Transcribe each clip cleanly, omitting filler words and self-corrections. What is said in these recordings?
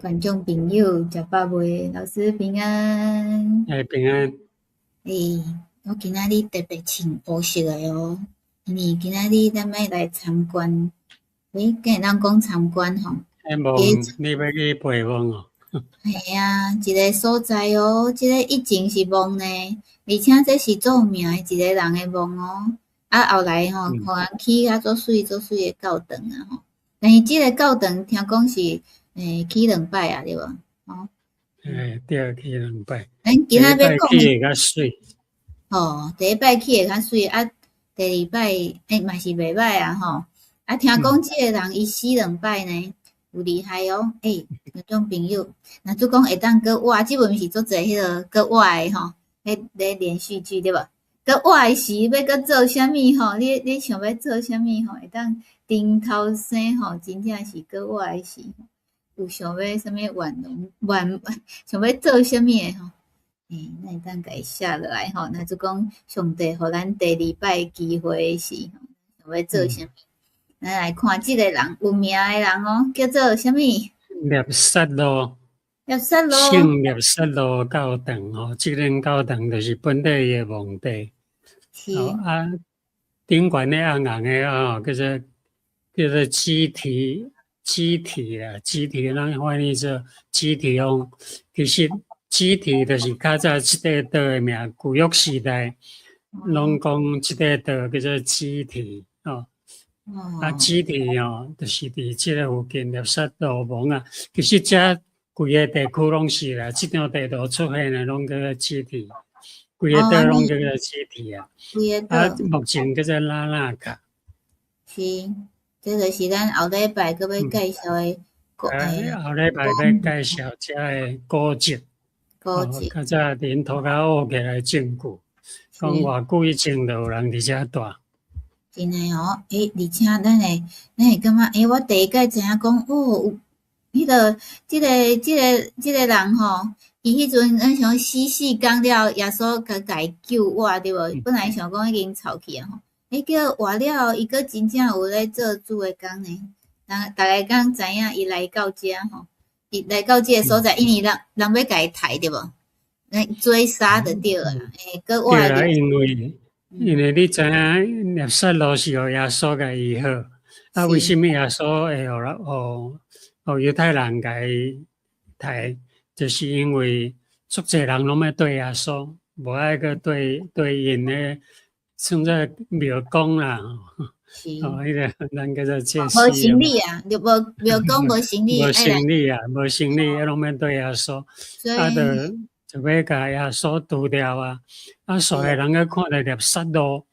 觀眾朋友，食飽未？老師平安。欸，平安。欸，我今仔日特別穿烏色的哦，因為今仔日咱欲來參觀，欸，敢會當講參觀吼？欸，夢，你欲去陪夢哦？嘿啊，一个所在哦，這个以前是墓呢，而且這是足有名的一个人的墓哦。啊，後來吼，予人起甲足媠足媠的教堂啊吼。但是這个教堂聽講是起兩擺啊，對無？吼。欸，對，起兩擺。咱今仔欲講起會較媠。吼，第一擺起會較媠，啊，第二擺欸嘛是袂䆀啊吼。啊，聽講這个人伊死兩擺呢，有厲害哦。欸，觀眾朋友，若拄講會當閣活，這本毋是足濟彼个閣活的吼，彼咧連續劇對無？閣活的時欲閣做啥物吼？你想欲做啥物吼？會當重頭生吼，真正是閣活的時，有想欲啥物願望願，想欲做啥物的吼？欸，咱會當共伊寫落來吼。若拄講上帝予咱第二擺機會的時，想欲做啥物？咱來看這个人有名的人哦，叫做啥物？納撒路。納撒路。聖納撒路教堂吼，這間教堂就是本地的墓地。是。啊，頂懸的紅紅的哦，叫做主題主題啦，主題咱翻譯做主題峰。其實主題就是較早這塊島的名，舊約時代攏講這塊島叫做主題哦。啊，主題哦，就是佇這个附近納撒路墓啊。其實遮規個地區攏是啦，這張地圖出現的攏叫做主題，規個島攏叫做主題啊。規个啊，目前叫做拉納卡。是，這就是咱後禮拜閣欲介紹的古。後禮拜欲介紹遮的古蹟。古蹟。較早佇𪜶塗跤挖起來證據，講偌久以前就有人佇遮蹛。真的哦，欸，而且咱會感覺，欸，我第一擺知影講，哦，有彼个，這個人吼，伊彼陣咱想死死工了，耶穌共伊救活對無？本來想講已經臭去啊吼，欸，叫活了，伊閣真正有咧做主的工呢。人逐家敢知影伊來到遮吼，伊來到這个所在，因為人欲共伊刣對無？來追殺就對啊，欸，閣活。對啊，因為你知影納撒路是予耶穌共醫好，啊，為啥物耶穌會予猶太人共伊刣？就是因為足濟人攏欲對耶穌，無愛閣對𪜶的，算做廟公啦。哦，彼个咱叫做祭無生理啊，就無廟公無生理。無生理啊，無生理，攏欲對耶穌，啊，就欲共耶穌除掉啊！啊，所有人閣看著納撒路，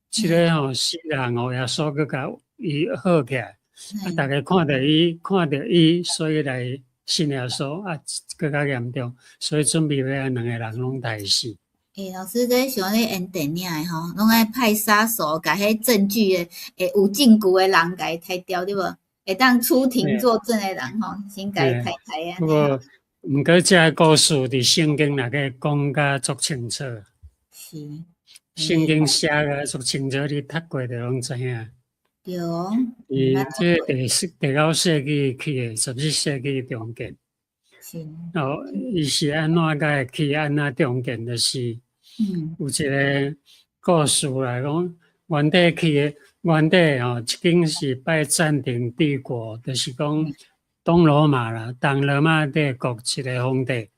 這个吼死人哦，耶穌閣共伊好起來，啊，逐家看著伊，看著伊，所以來信耶穌，啊，閣較嚴重，所以準備欲共兩个人攏刣死。欸，老師，這像咧演電影的吼，攏愛派殺手，共彼證據的，會有證據的人共伊刣掉，對無？會當出庭作證的人吼，先共伊刣刣啊。不過，毋過這个故事佇聖經內底講甲足清楚。是。聖經寫甲足清楚，你讀過就攏知影。對哦。伊這個第四、第九世紀起的，17世紀重建。是。哦，伊是按怎共會起，按怎重建，就是有一个故事來講，原底起的，原底吼，這間是拜占庭帝國，就是講東羅馬啦，東羅馬帝國一个皇帝，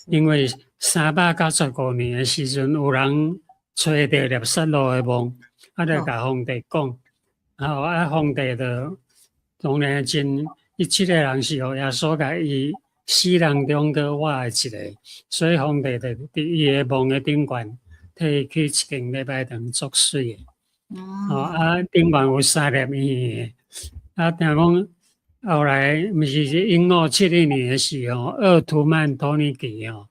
因為395年的時陣，有人揣著納撒路的墓，啊，就共皇帝講，然後啊，皇帝就當然真，伊這个人是予耶穌共伊死人中閣活的一个，所以皇帝就佇伊的墓的頂懸，替伊起一間禮拜堂足媠的。哦，啊，頂懸有三粒圓的，啊，聽講後來毋是1571年的時候，鄂圖曼土耳其吼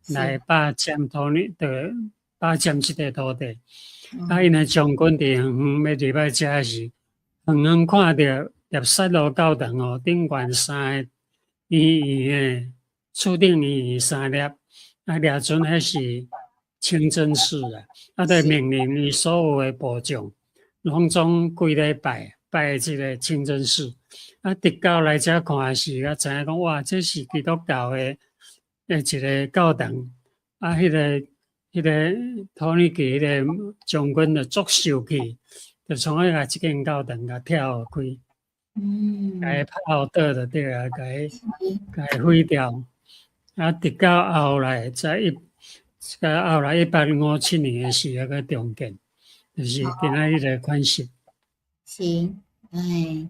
來霸佔土耳的霸佔這塊土地，啊，𪜶的將軍佇遠遠欲入來遮時，遠遠看著納撒路教堂哦，頂懸三个圓圓的，柱頂圓圓三粒，啊，掠準彼是清真寺啊，啊，就命令伊所有的部將，攏總規禮拜拜這个清真寺。啊，直到來遮看時，才知影講哇，這是基督教的一個教堂。啊，彼個土耳其彼個將軍就足受氣，就創啊共這間教堂共拆予開，共伊拍予倒就對啊，共伊毀掉。啊，直到後來才一，到後來1857年的時猶閣重建，就是今仔日个款式。是，哎，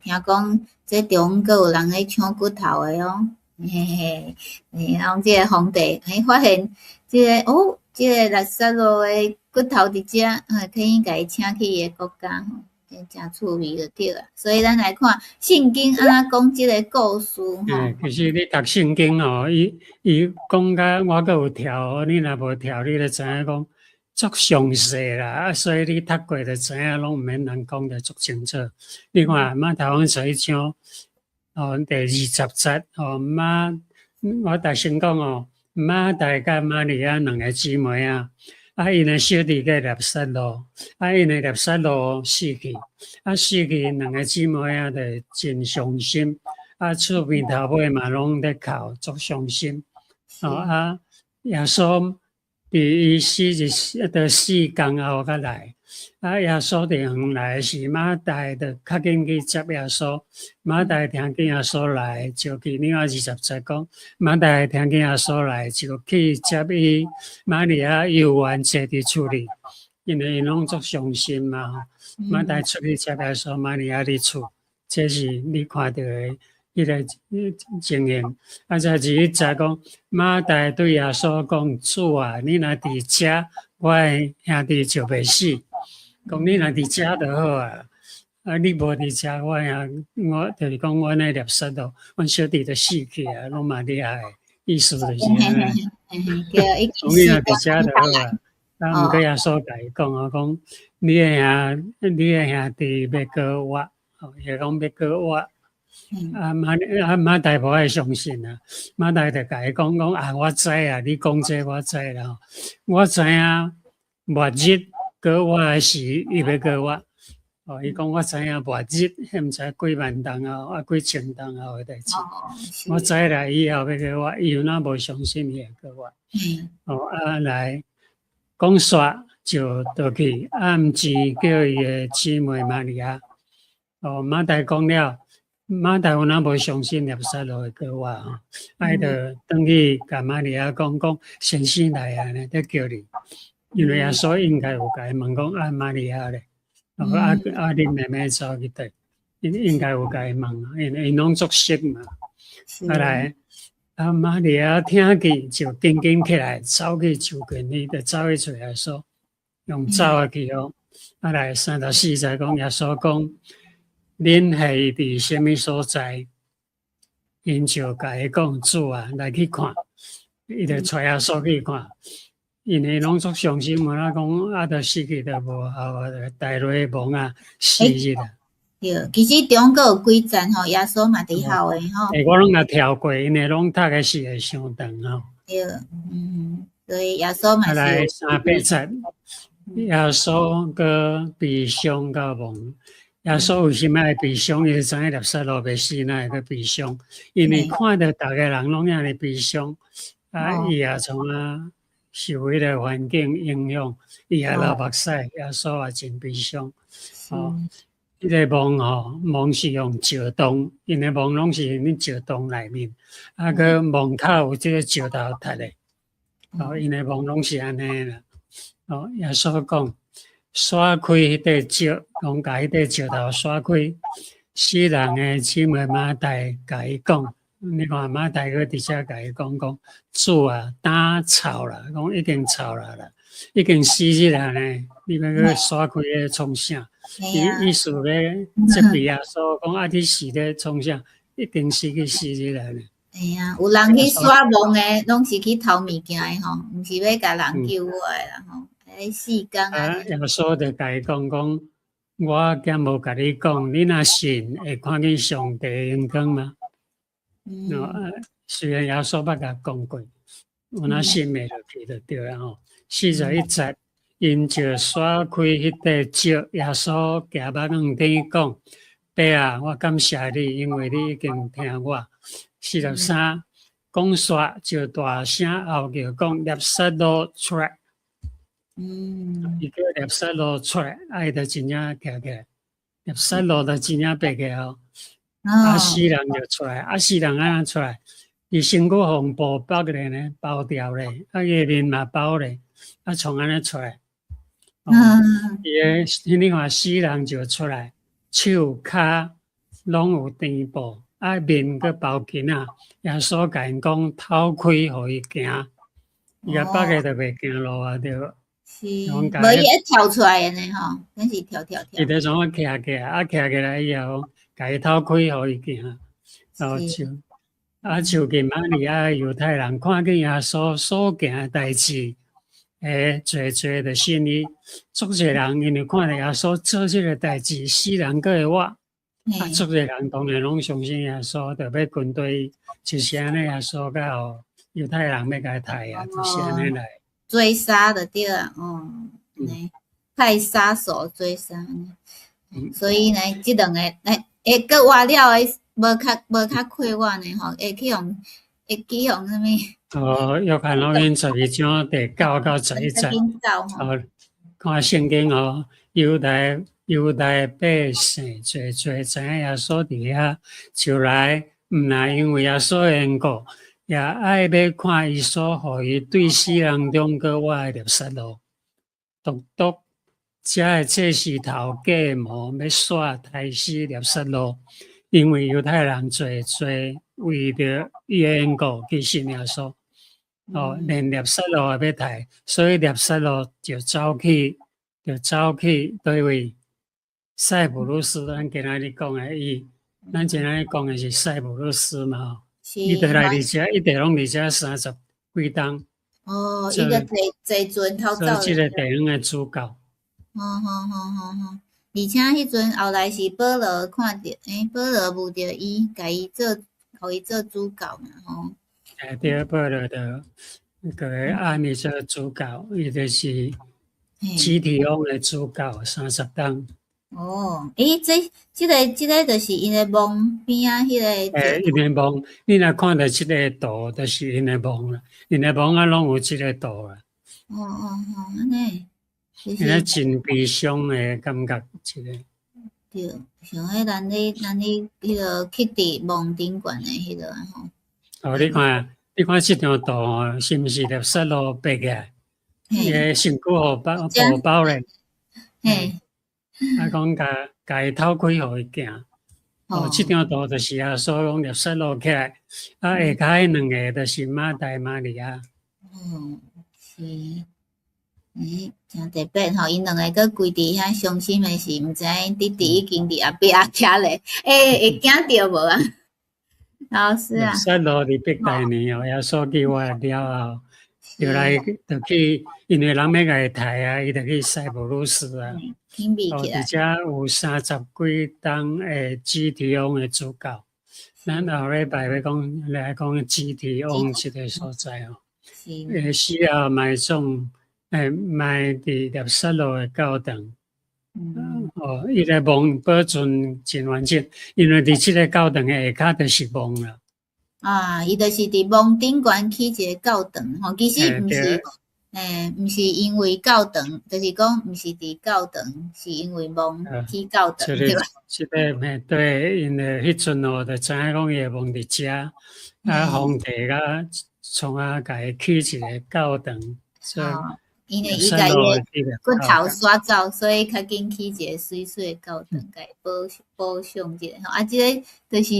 聽講這中閣有人咧搶骨頭的哦，嘿嘿嘿，然後這个皇帝嘿發現這个哦，這个拉撒路的骨頭佇遮，可以共伊請去伊的國家吼，這誠趣味就對啊。所以咱來看聖經按怎講這个故事吼。其實你讀聖經吼，伊講甲我閣有跳，你若無跳，你就知影講足詳細啦。啊，所以你讀過就知影，攏毋免人講得足清楚。你看馬太福音11章，哦，第20節，哦，馬，我頭先講哦，馬大佮瑪利亞兩个姊妹仔，啊，𪜶的小弟叫拉撒路，啊，𪜶的拉撒路死去，啊，死去兩个姊妹仔就真傷心，啊，厝邊頭尾嘛攏咧哭，足傷心。哦啊，耶穌佇伊死日，著4工後才來。啊，耶穌佇園來時，馬大就較緊去接耶穌。馬大聽見耶穌來，就去。另外20節講，馬大聽見耶穌來，就去接伊。瑪利亞猶原坐佇厝裡，因為𪜶攏足傷心嘛。馬大出去接耶穌，瑪利亞佇厝，這是你看著的彼个情形。啊，再21節講，馬大對耶穌講：主啊，你若佇遮，我的兄弟就袂死。講你若佇遮就好啊，啊你無佇遮，我兄我就是講阮的拉撒路，阮小弟就死去啊，攏嘛厲害，意思就是按呢。講你若佇遮就好啊，啊，毋過耶穌共伊講啊，講你的兄弟欲閣活，哦，伊講欲閣活。啊馬啊馬大無愛相信啊，馬大就共伊講講啊，我知啊，你講這我知啦，我知影末日閣活的時，伊欲閣活。哦，伊講我知影末日，彼毋知幾萬冬後，啊幾千冬後的代誌。我知啦，以後欲閣活，伊有哪無相信伊會閣活。哦，啊來講煞就倒去暗時叫伊的姊妹瑪利亞。哦，馬大講了，馬大有哪無相信拉撒路會閣活吼，啊伊就轉去共瑪利亞講講，先生來啊，咧佇叫你。因為耶穌應該有共伊問講啊，瑪利亞咧，啊啊恁妹妹走去佗？應該有共伊問，因為𪜶攏足熟嘛。啊來，啊瑪利亞聽見就緊緊起來，走去就近伊，就走去揣耶穌，用走的去哦。啊來34節講耶穌講，恁彼伊佇啥物所在？𪜶就共伊講，主啊，來去看。伊就揣耶穌去看。因為攏足傷心嘛，啦講啊，著死去著無效啊，大落亡啊，4日啊。對，其實中閣有幾節吼，耶穌嘛佇哭的吼。欸，我攏共跳過，因為攏讀的時會傷長吼。對，嗯，所以耶穌嘛是。來38節，耶穌閣悲傷到墓。耶穌為啥物會悲傷？伊就知影拉撒路欲死，哪會閣悲傷？因為看著逐个人攏遐爾悲傷，啊，伊也創啊受彼个環境影響，伊也流目屎，耶穌也真悲傷。哦，彼个墓吼，墓是用石洞，𪜶的墓攏是佇石洞內面，啊，閣墓口有這个石頭凸的，哦，𪜶的墓攏是按呢啦。哦，耶穌講，徙開彼塊石，講共彼塊石頭徙開，死人的姊妹馬大共伊講，你看馬大閣佇遮共伊講講，主啊，焦臭啦，講已經臭啦啦，已經4日啦呢，你欲閣徙開咧創啥？伊意思咧責備耶穌講啊，你死咧創啥？已經死去四日啦呢。嘿啊，有人去徙墓的，攏是去偷物件的吼，毋是欲共人救活的啦吼。哎，4工啊！耶穌就共伊講講，我敢無共你講，你若信，會看見上帝榮光嗎？哦，雖然耶穌捌共講過，有哪信袂落去就對啦吼。41節，𪜶就徙開彼塊石，耶穌行捌遠邊講，爸啊，我感謝你，因為你已經聽我。43，講煞就大聲號叫講：拉撒路出來！伊叫拉撒路出來，啊，伊就真正徛起來，拉撒路就真正爬起來哦。啊，死人就出來，啊，死人按怎出來？伊身軀予布包咧呢，包掉咧，啊，伊的面嘛包咧，啊，創按呢出來。伊的你看死人就出來，手跤攏有纏布，啊，面閣包巾仔。耶穌共𪜶講透開予伊行，伊共縛的就袂行路啊，對。是，無伊會跳出來的呢吼，敢是跳跳跳。伊就創啊徛起來，啊徛起來以後，共伊透開予伊行，然後就啊，像見瑪利亞猶太人看見耶穌所行的代誌，會濟濟就信伊。足濟人因為看著耶穌做這個代誌，死人閣會活，啊，足濟人當然攏相信耶穌，就欲跟隨伊，就是按呢耶穌才予猶太人欲共伊刣啊，就是按呢來。追殺的對啊，哦，派殺手追殺，所以呢，這兩个來會閣活了的，無較快活呢吼，會去予啥物？哦，約翰福音12章第9到11節，哦，看聖經哦，猶太百姓濟濟知影耶穌佇遐，就來，毋但因為耶穌的緣故，也愛欲看伊所予伊對死人中閣活的拉撒路。獨獨遮的祭司頭計謀欲煞刣死拉撒路，因為猶太人濟濟為著伊的緣故去信耶穌。哦，連拉撒路也欲刣，所以拉撒路就走去佗位？塞浦路斯，咱今仔日講的伊，咱今仔日講的是塞浦路斯嘛吼。伊就來佇遮，伊就攏佇遮三十幾冬。哦，伊就坐船偷走。做這个地方的主教。吼吼吼吼吼！而且彼陣後來是保羅看著，保羅遇著伊，共伊做主教嘛吼。欸，對，保羅就共伊按立做主教，伊就是基提翁的主教三十冬。哦，欸，這個就是𪜶的墓邊仔彼个。欸，𪜶的墓，你若看著這个圖，就是𪜶的墓啦。𪜶的墓仔攏有這个圖啦。哦哦哦，按呢。𪜶咧真悲傷的感覺，這个。對，像彼咱咧彼个刻佇墓頂懸的彼个吼。哦，你看這張圖吼，是毋是拉撒路爬起來？伊的身軀予包布包咧。嘿。啊，講共伊透開予伊行。哦，這張圖就是耶穌講拉撒路起來，啊，下跤彼兩个就是馬大瑪利亞。嗯，是。欸，誠特別吼，𪜶兩个閣規佇遐傷心的時，毋知𪜶弟弟已經佇後壁徛咧，欸，會驚著無啊？老師啊。拉撒路佇伯大尼哦，耶穌去活了後，就來就去，因為人欲共伊刣啊，伊就去塞浦路斯啊。哦，佇遮有三十幾冬的基提翁的主教。咱後禮拜欲講來講基提翁這个所在哦。死後埋葬，埋佇拉撒路的教堂。哦，伊个墓保存真完整，因為佇這个教堂的下跤就是墓啦。啊，伊就是佇墓頂懸起一個教堂吼，其實毋是，毋是因為教堂，就是講毋是佇教堂，是因為墓起教堂，對吧？這个嘿，對，因為彼陣哦，就知影講伊的墓佇遮，啊，皇帝佮創啊，共伊起一个教堂。因為伊共伊的骨頭徙走，所以較緊起一个媠媠的教堂，共伊保上一下吼。啊，這个就是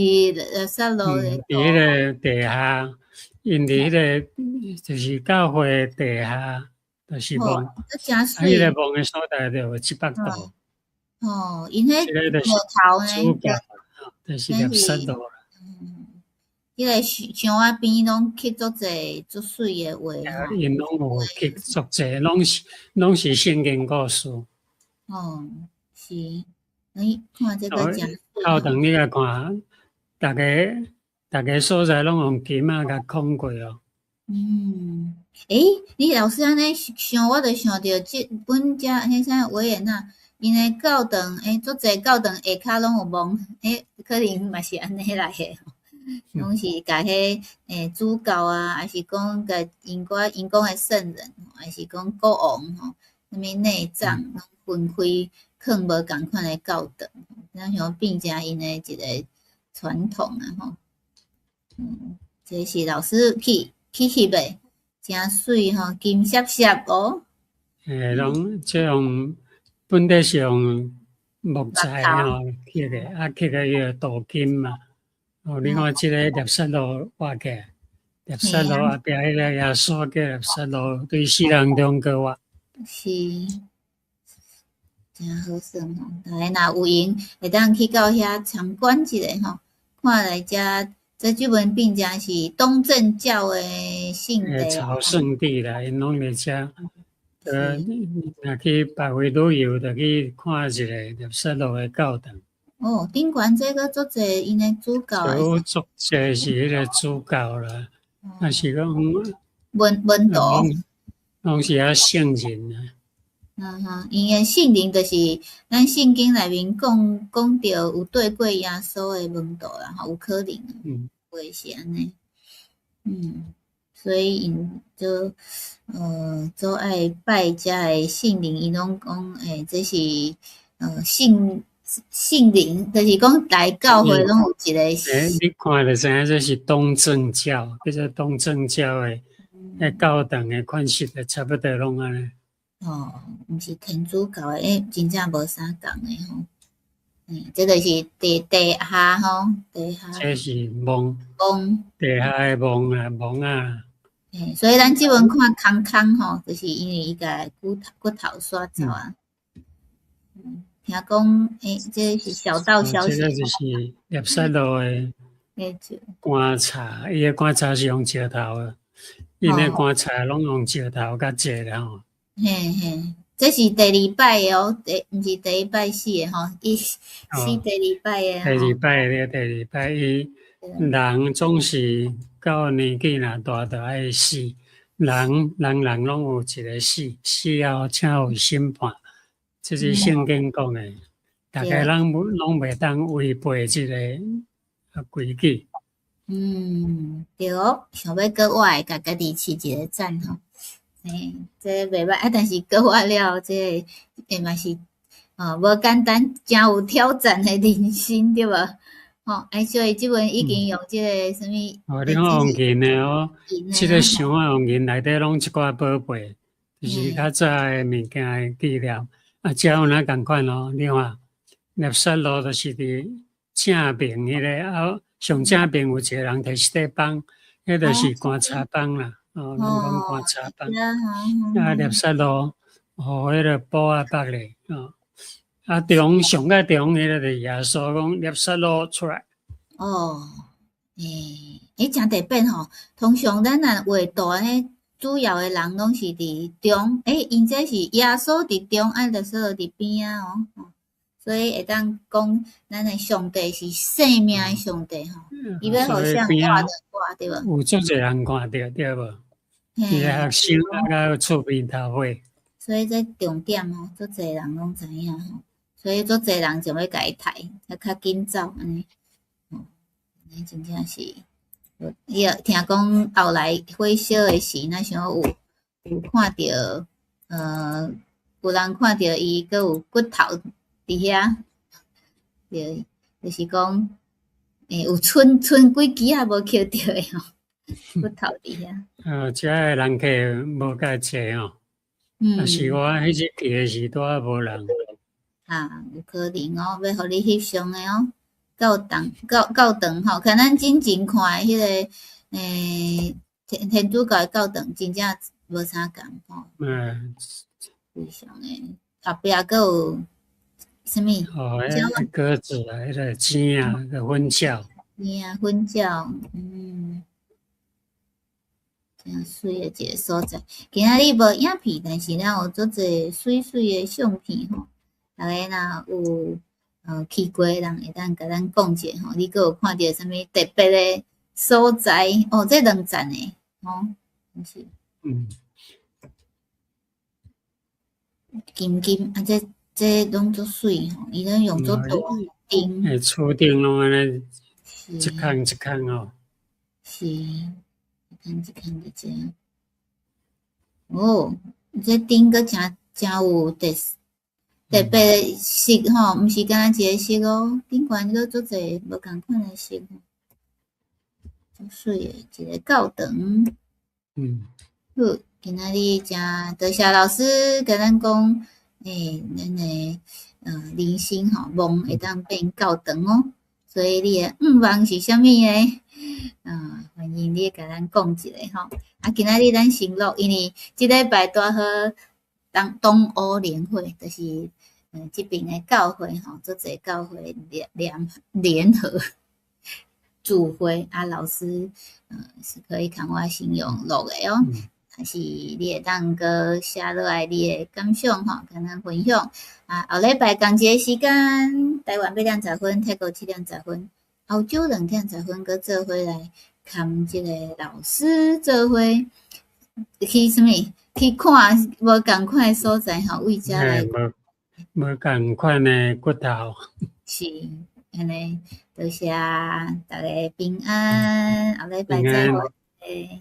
拉撒路的。佇彼个地下，𪜶佇彼个就是教會地下，就是墓。啊，彼个墓的所在就有700度。哦，𪜶彼木頭呢？主教，就是拉撒路啦。彼个牆仔邊攏刻足濟足媠的畫吼。𪜶攏有刻足濟，攏是聖經故事。哦，是，你看這个誠。教堂你來看，逐个所在攏用金仔共囥過哦。嗯，欸，你老師按呢想，我就想著這阮遮彼啥維也納， 𪜶的教堂，欸，足濟教堂下跤攏有墓，欸，可能嘛是按呢來的，攏是共彼主教啊，抑是講共𪜶寡𪜶講的聖人，抑是講國王吼，啥物內葬攏分開囥無仝款的教堂，咱想變成𪜶的一个傳統啊吼。這是老師去翕的，誠媠吼，金閃閃哦。欸，攏這用本底是用木材吼刻的，啊刻的伊個鍍金嘛。哦，你看這个納撒路挖起來，納撒路後壁彼个耶穌叫納撒路，對死人中閣活。是，誠好耍吼！大家若有閒，會當去到遐參觀一下吼，看來遮這這陣變成是東正教的聖地。朝聖地啦，𪜶攏佇遮。若去別位旅遊，就去看一下納撒路的教堂。哦，頂懸這閣足濟𪜶的主教。有足濟是彼个主教啦，啊是講門徒。攏是遐聖人啊。嗯哼，𪜶的聖人就是咱聖經內面講講著有對過耶穌的門徒啦，吼，有可能，會是按呢。所以𪜶就做愛拜遮的聖靈，𪜶攏講，欸，這是聖靈，就是講來教會攏有一個。欸，你看就知影這是東正教，叫做東正教的，彼教堂的款式就差不多攏按呢。哦，毋是天主教的，欸，真正無啥仝的吼。這就是地下吼，地下。這是墓。墓。地下的墓啊，墓啊。欸，所以咱這陣看空空吼，就是因為伊共骨頭徙走啊。聽講，欸，這是小道消息。這個就是納撒路的棺材，伊的棺材是用石頭的，𪜶的棺材攏用石頭共做的吼。嘿嘿，這是第二擺的哦，毋是第一擺死的吼，伊死第二擺的。第二擺的，第二擺，伊人總是到年紀若大，就愛死。人人攏有一个死，死後才有審判，這是聖經講的。逐家人攏袂當違背這个規矩。嗯，對哦，想欲閣活會共家己飼一个讚吼。欸，這袂䆀啊，但是閣活了，這個欸嘛是，無簡單，誠有挑戰的人生，對無？吼，啊，所以這陣已經用這个啥物？哦，你看用銀的哦，這个箱仔用銀內底攏一寡寶貝，就是較早的物件的紀念。啊，這有哪仝款哦？你看，納撒路就是佇正面彼个啊，上正面有一个人提硯板，彼就是棺材板啦。哦，攏講棺材板。啊，納撒路，予彼个布仔縛咧，哦，啊，中上蓋中彼个就是耶穌講納撒路出來。哦，欸，欸，誠特別吼。通常咱若畫圖按呢，主要的人攏是佇中，欸，𪜶這是耶穌佇中，啊，納撒路佇邊仔哦。所以會當講，咱的上帝是生命的上帝吼，伊欲予啥活就活，對無？有足濟人看著，對無？伊的學生啊，佮厝邊頭尾。所以這重點吼，足濟人攏知影吼，所以足濟人就欲共伊刣，才較緊走按呢。吼，按呢真正是，伊也聽講後來火燒的時，若像有看著，有人看著伊閣有骨頭佇遐，對，就是講，欸，有賰賰幾支仔無抾著的吼，骨頭佇遐。遮的人客無介濟吼，啊是我彼日去的時拄仔無人。啊，有可能哦，欲予你翕相的哦，教堂教堂吼，看咱之前看的彼个，欸，天主教的教堂真正無啥仝吼。非常的，後壁閣有啥物？哦，彼個鸽子啊，彼个雞啊，个粉鳥。雞啊，粉鳥，誠媠的一个所在。今仔日無影片，但是咱有足濟媠媠的相片吼。逐家若有去過的人，會當共咱講一下吼。你閣有看著啥物特別的所在？哦，這兩層的，吼，是。金金啊，這這攏足媠吼，伊攏用足大燈。欸，厝頂攏按呢一空一空哦。是，一空一空佇遮。哦，這燈閣誠誠有特特別的色吼，毋是干焦一個色哦，頂懸閣足濟無仝款的色，足媠的一個教堂。好，今仔日誠多謝老師共咱講，欸，咱的人生吼，夢會當變教堂哦。所以你的願望是啥物呢？歡迎你共咱講一下吼。啊，今仔日咱先錄，因為這禮拜拄好東東歐聯會，就是這爿的教會吼，足濟教會聯聯聯合聚會，啊，老師是可以共我先用錄的哦。還是你會當閣寫落來你的感想吼，共咱分享。啊，後禮拜仝一个時間，台灣8點10分，泰國7點10分，歐洲2點10分，閣做伙來含這個老師做伙去啥物？去看無仝款的所在吼，為遮來。無無仝款的骨頭。是，按呢，多謝逐家平安，後禮拜再會。